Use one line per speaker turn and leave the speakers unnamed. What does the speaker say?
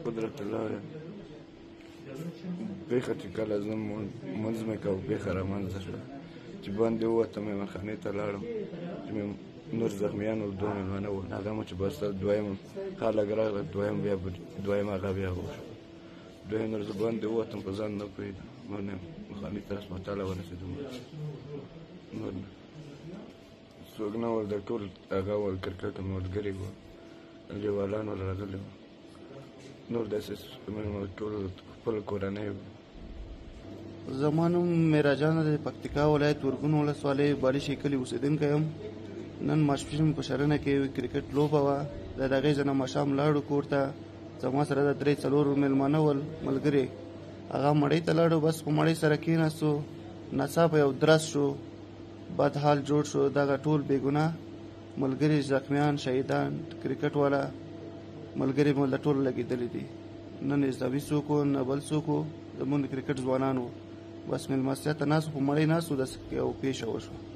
قدرت الله یم. پېښه چې کله زه لمونځ مې کاوه، پېښه رامنځته شوه. چې باندې ووتم، میمنخانې ته لاړم، چې مې نور زخمیان وو، دوه مېلمانه وو. هغه مو چې بس دویم خلک راغله، دویم بیا دویم هغه بیا وشو. دویم نور زه باندې ووتم، په ځان نه پوهېدم. نور نه خانې تر هسپتاله ورسېدم. نور نه څوک نه ول، د ټول هغه ول، کرکټ ملګري وو، انډیوالان ول راغلي وو. نور داسې ټول خپل کورنۍ وو.
زما نوم میراجان دی، پکتیکا ولایت ورګون ولسوالۍ بالیشي کلي اوسېدونکی یم. نن ماسپښین په شرنه کې کرکټ لوبه وه، د دغې ځای نه ماښام لاړو کور ته. زما سره د درې څلور مېلمانه ول ملګري، هغه مړۍ ته لاړو. بس په مړۍ سره کېناستو، ناڅاپه یو درز شو، بد حال جوړ شو. دغه ټول بېګناه ملګري زخمیان، شهیدان، کرکټ والا ملګري مو له ټولو لګېدلي دي. نه نظامي څوک و، نه بل څوک و، زموږ د کرکټ ځوانان وو. بس مېلمستیا ته ناست وو، په مړۍ ناست وو، داسې یو پېښه وشوه.